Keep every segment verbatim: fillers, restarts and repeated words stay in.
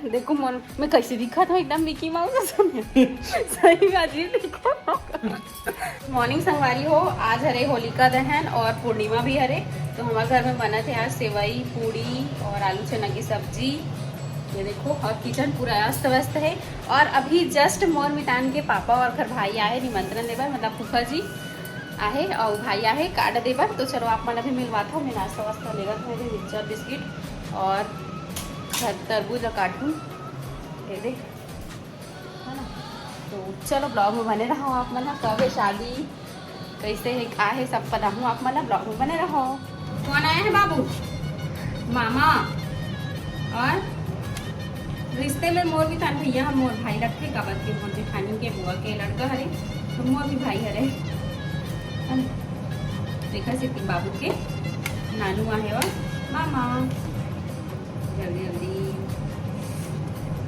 देखो मोर, मैं कैसे दिखत हूँ, एकदम मिकी माउस असन। सही बात है, देखो। मॉर्निंग संगवारी हो, आज हरे होलिका दहन और पूर्णिमा भी हरे। तो हमारे घर में बनत हे आज सेवई, पूड़ी और आलू चना की सब्जी। ये देखो, और किचन पूरा अस्त व्यस्त है। और अभी जस्ट मोर मितान के पापा और घर भाई आए निमंत्रण देबर, मतलब फूफा जी आहे और भाई आहे कार्ड देबर। तो चलो आप मन अभी मिलवात हो, मैं नाश्ता वास्ता लेगत हूँ अभी मिक्सचर बिस्किट और खर-, तरबूज ला काटूँ, ये दे, है ना। तो चलो ब्लॉग में बने रहो आप मन, कब है शादी, कैसे है, का है, सब बताऊँ आप मन, ब्लॉग में बने रहो। कौन आया है बाबू? मामा। और रिश्ते में मोर भी तान भैया, हम मोर भाई लगथे, काबर के मोर जेठानी के बुआ के लड़का हरे, तो मोर भी भाई हरे, है ना? तेखर सेती बाबू के नानू आहे और मामा। जल्दी जल्दी।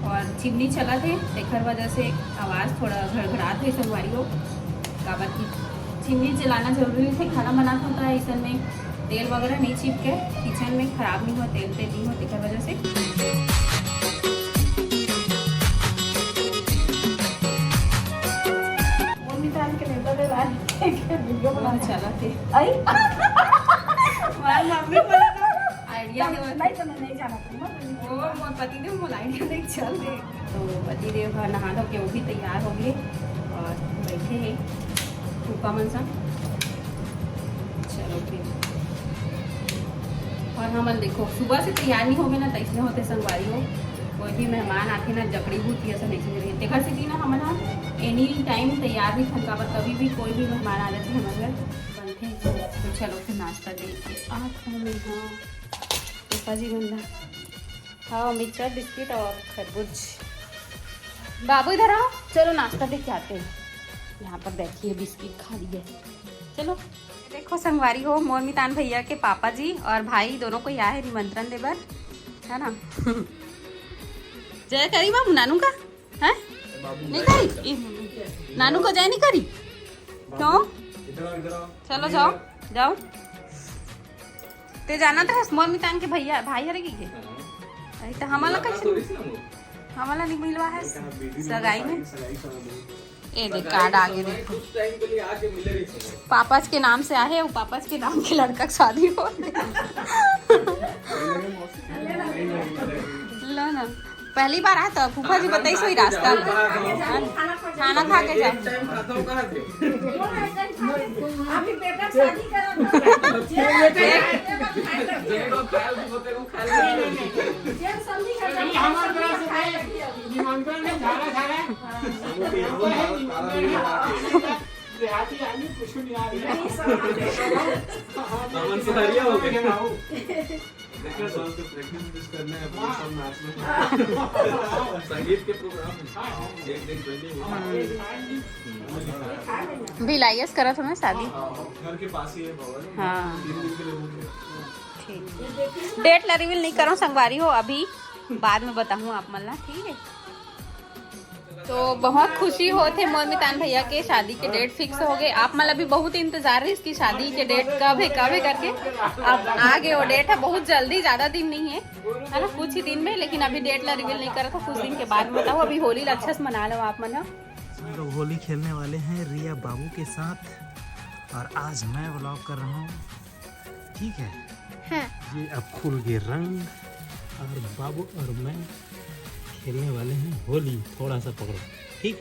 और चिमनी चलत हे, तेखर वजह से आवाज़ थोड़ा घड़घड़ात हे संगवारी हो, काबर कि चिमनी चलाना जरूरी होथे। खाना बनात हों त अइसन में तेल वगैरह नहीं चिपके, किचन में खराब नहीं हो, तेल तेल नहीं हो, तेखर वजह से। मम्मी तो आज के नेता दे रहा है, वीडियो बना चला थे। आई। हमारी मम्मी बोला था, आइडिया दे। नहीं तो मैं नहीं जाना था, मत बोलिए। वो मोर पति देव मोला आइडिया दे चल दे। तो पति देव ह नहा धो के वो भी तैयार हो गए और बैठे हैं फूफा मन संग। चलो फिर। और हमन देखो सुबह से तैयार नहीं होगे ना, तो इसमें होते संगवारी हो, कोई भी मेहमान आथे ना, जकड़ी भूत ये सब नहीं समझ रही। तेखर सेती ना हमन ह एनी टाइम तैयार भी थन, काबर कभी भी कोई भी मेहमान आ जाथे हमर घर बनथे। तो चलो फिर नाश्ता दे के आत हूँ मैं। हाँ, फूफा जी गंदा। हाँ, मिक्सचर बिस्किट और खरबूज। बाबू इधर आओ, चलो नाश्ता दे के आते हैं। यहाँ पर बैठी है, बिस्किट खा रही है। चलो। देखो संगवारी हो, मोर मितान भैया के पापा जी और भाई दोनों को यहाँ है निमंत्रण देबर, है ना? जय करी बाबू नानू का, हैं? नहीं करी? ई, नानू को जय नहीं करी? क्यों? चलो जाओ, जाओ। ते जाना था मोर मितान के भैया, भाई हरे की के? अरे तो हमारा कैसे? हमारा नहीं मिलवा है सगाई में। ए देख कार्ड आगे देखो। पापच के नाम से आहे, वो पापच के नाम के लड़का के शादी हो। लो ना, पहली बार आए तो फूफा जी बताइस वही रास्ता। खाना खा के जाओ। अभी बेटा शादी करा। निमंत्रण में झाड़ा झाड़ा। देहाती आदमी कुछ नहीं आ रही है। संगीत के प्रोग्राम में एक दिन पहले भिलाइयस करत हमें शादी। घर के पास ही है भवन। हाँ। तीन दिन के लिए। ठीक। डेट ला रिवील नहीं करो संगवारी हो, अभी बाद में बताऊँ आप मन ला, ठीक है। तो बहुत खुशी होत हे मोर मितान भैया के शादी के डेट फिक्स हो गए। आप मन ला भी बहुत इंतजार रहिस कि शादी के डेट कब है, कब है करके। अब आ गए वो डेट है, बहुत जल्दी, ज्यादा दिन नहीं है, है ना, कुछ ही दिन में। लेकिन अभी डेट ला रिवील नहीं करा था, कुछ दिन के बाद में बताऊँ। अभी होली ला अच्छा से मना लो आप मन ह। हम लोग होली खेलने वाले हैं रिया बाबू के साथ और आज मैं व्लॉग कर रहा हूँ, ठीक है? हाँ। ये अब खुल गए रंग और बाबू और मैं खेलने वाले हैं होली। थोड़ा सा पकड़ो, ठीक?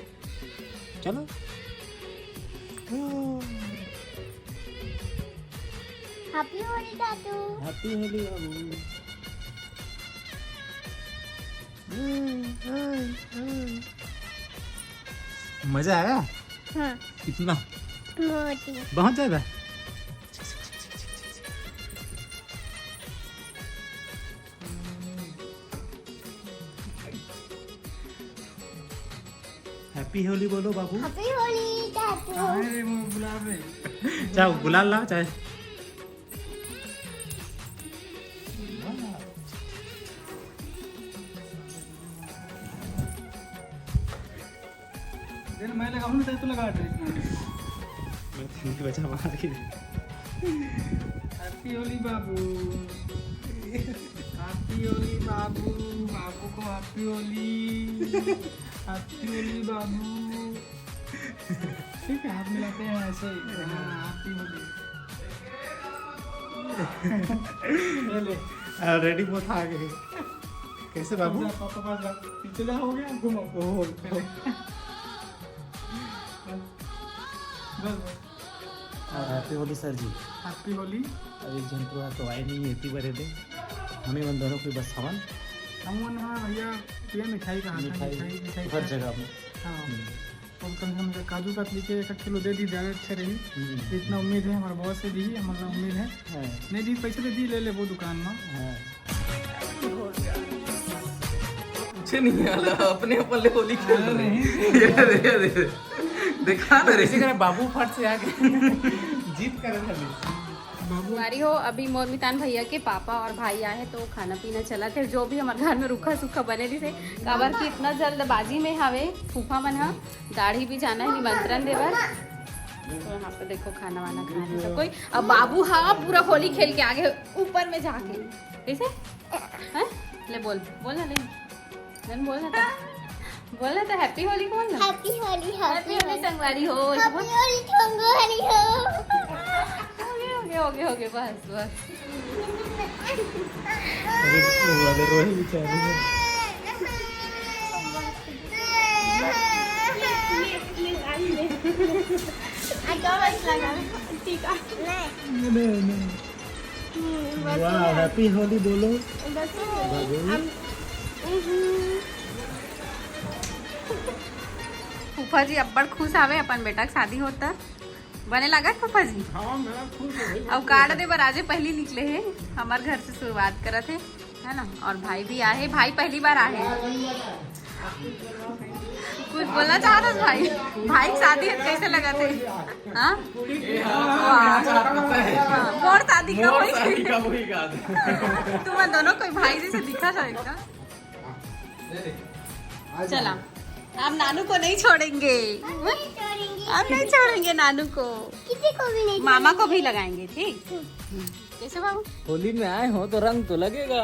चलो। Happy होली दादू। Happy होली बाबू। मजा आया? हाँ। कितना? बहुत ही। बहुत ज्यादा। Happy होली बोलो बाबू। Happy होली दादू। अरे वो गुलाब है। जाओ गुलाल लाओ चाहे। मैं लगाऊँ ना, तो लगा दे। मैं तो नहीं बचा मार के। Happy होली बाबू। हैप्पी होली बाबू, बाबू को हैप्पी होली। हैप्पी होली बाबू। ठीक है, हाथ मिलाते हैं ऐसे ही। हाँ, हैप्पी होली। ये ले। ऑलरेडी बहुत आ गए। कैसे बाबू? जा, पापा पास जा। पीछे जा, हो गया, घुमाओ। ओहो। बस, बस। और हैप्पी होली सर जी। हैप्पी होली। अब एक झन पूरा तो आए नहीं, एती बरे दे। हमें उन दोनों को बस हवन। हम उन, हाँ भैया, ये मिठाई का हाथ है, मिठाई मिठाई, मिठाई हर का। जगह में। हाँ। हम्म। और कम से कम काजू कतली के एक किलो दे दी, ज़्यादा अच्छा रही। हम्म। इतना उम्मीद है हमारे बॉस से दी, मतलब उम्मीद है। हाँ। नहीं दी, पैसे तो दी, ले ले वो दुकान में। हाँ। कुछ नहीं आला, अपने ऊपर ले होली खेल रहे हैं। ये दे, ये दे। देखा ना रे। इसी तरह बाबू फट से आके जीत कर रहे हैं। बाबू। बारी हो, अभी मोर मितान भैया के पापा और भाई आए हैं, तो खाना पीना चला थे। जो भी हमारे घर में रूखा सूखा बने रही थे, काबर कि इतना जल्दबाजी में हवे फूफा मन हा, दाढ़ी भी जाना है निमंत्रण देवर। तो यहाँ पे देखो खाना वाना खाने सब कोई। अब बाबू हा पूरा होली खेल के आगे ऊपर में जाके। कैसे? हैं? ले बोल, बोल ना, ले। नन बोल ना तो। बोल ना तो, हैप्पी होली बोल ना। हैप्पी होली, हैप्पी होली संगवारी हो। हैप्पी होली संगवारी हो। हो गए, हो गए, हो गए, हो गए, बस, बस। अरे, वो वाले रोए बेचारे। नहीं, नहीं। हम्म, बस वाह, हो गया। हैप्पी होली बोलो। बस हो गया। बाबू। हम, हम्म। फूफा जी अब्बड़ खुश हावे अपन बेटा के शादी होता। बने लागत फूफा जी? हाँ, मैं खुश हूँ भाई। अब कार्ड दे बर आजे पहली निकले हे, हमार घर से शुरुआत करत हे, है ना? और भाई भी आए, भाई पहली बार आए। कुछ बोलना चाहत हस भाई? भाई के शादी है, कैसे लगत हे? हाँ? वाह। हाँ, मोर शादी कब होई? तुम दोनों कोई भाई जैसे दिखा था एकदम। चला, अब नानू को नहीं छोड़ेंगे। हम नहीं छोड़ेंगे। हम नहीं छोड़ेंगे नानू को। किसी को भी नहीं मामा को छोड़ेंगे। भी लगाएंगे, ठीक? कैसे बाबू? होली में आए हो तो रंग तो लगेगा।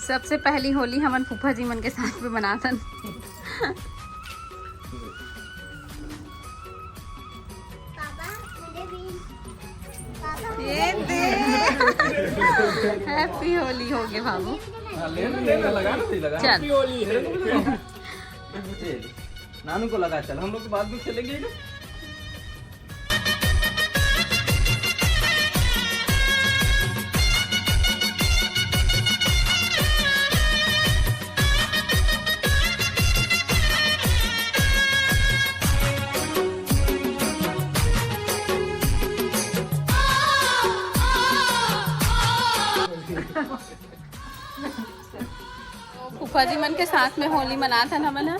सबसे पहली होली हमन फूफा जी मन के साथ में मनाथन। पापा, मुझे भी। पापा, ये मुझे दे। भी। हैप्पी होली हो गए बाबू। हाँ, ले ना, ले ना, लगा ना भाई, लगा। चल। हैप्पी होली है। ए, नानू को लगा, चल, हम लोग तो बाद में खेलेंगे ना। फूफा जी मन के साथ में होली मनात हन हमन ह।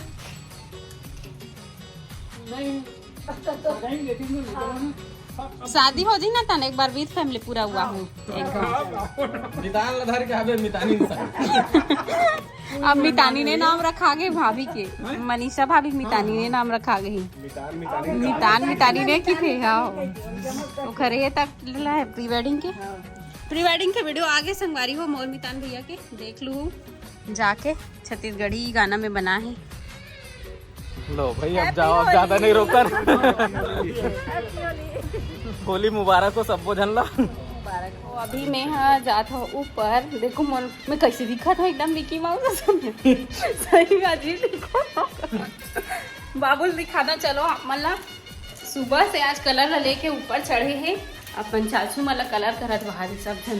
शादी हो जी ना तन एक बार विद फैमिली पूरा हुआ हो एकदम। मितान ला धर के आबे, मितानी इंसान। अब मितानी ने नाम रखा गए भाभी के, मनीषा भाभी के मितानी ने नाम रखा गई। मितान, मितानी। मितान, मितानी ने की थे, हाँ। ओखरे तक ला है प्री वेडिंग के। प्री वेडिंग के वीडियो आगे संगवारी हो मोर मितान भैया के, देख लू जाके, छत्तीसगढ़ी गाना में बना है। लो भाई, अब जाओ, अब ज्यादा नहीं रोकन। होली मुबारक हो सबो झन ला। मुबारक हो। अभी मैं हा जात हो ऊपर, देखो मन में कैसे दिखत हो, एकदम मिकी माउस। सही में अजीब दिखो। बाबू ल दिखाना, चलो आप मन ला। सुबह से आज कलर ला लेके ऊपर चढ़े हे, अपन चाचू मन ला कलर करत बाहर सब झन।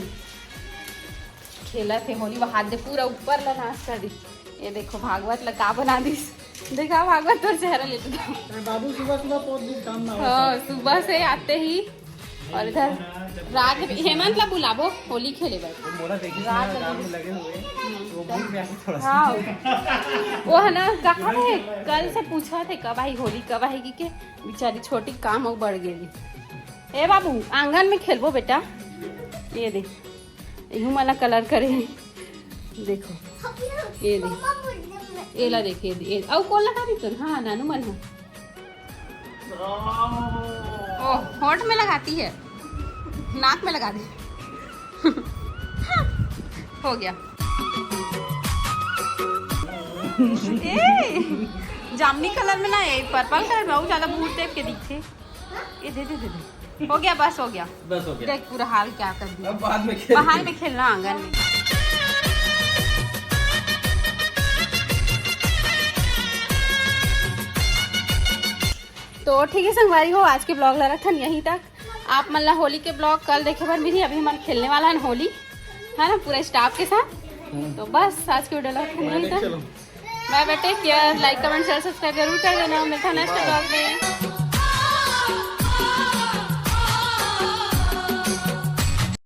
खेलत हे होली, वो हाथ दे पूरा ऊपर ला नाश कर दी। ये देखो भागवत ला का बना दिस, देखा भागवत तोर चेहरा लेते था। अरे बाबू सुबह सुबह पहुंच गए काम ना। हाँ, सुबह से आते ही और इधर राग हेमंत ला बुलाबो होली खेले बर। राग ला बुलाबो। लगे हुए, वो भूख में आके थोड़ा सा। हाँ, वो है ना, कहा है, कल से पूछा थे कब आई होली, कब आएगी के, बेचारी छोटी काम और बढ़ गई। ए बाबू, आंगन में खेलबो बेटा। ये दे, इहू मन ला कलर करे हे। देखो, ये दे, एला देख, ये दे, ये, अउ कोन लगा दी तोर? हाँ, नानू मन ह। ओ, होठ में लगाती है, नाक में लगा दे। हो गया। ए, जामनी कलर में ना, ये पर्पल कलर में, वो ज्यादा भूत टाइप के दिखथे। ये दे दे दे दे। हो गया, बस हो गया। बस हो गया। देख पूरा हाल क्या कर दिया। अब बाद में खेल। बाहर में खेलना, आंगन में। तो ठीक है संगवारी हो, आज के ब्लॉग ला रखन यहीं तक। आप मन ला होली के ब्लॉग कल देखे बर मिली। अभी हमन खेलने वाला है होली, है ना, पूरा स्टाफ के साथ। तो बस आज के वीडियो ला रखन यहीं तक। बाय बाय, टेक केयर, लाइक कमेंट शेयर सब्सक्राइब जरूर कर देना। मिलता है नेक्स्ट ब्लॉग में।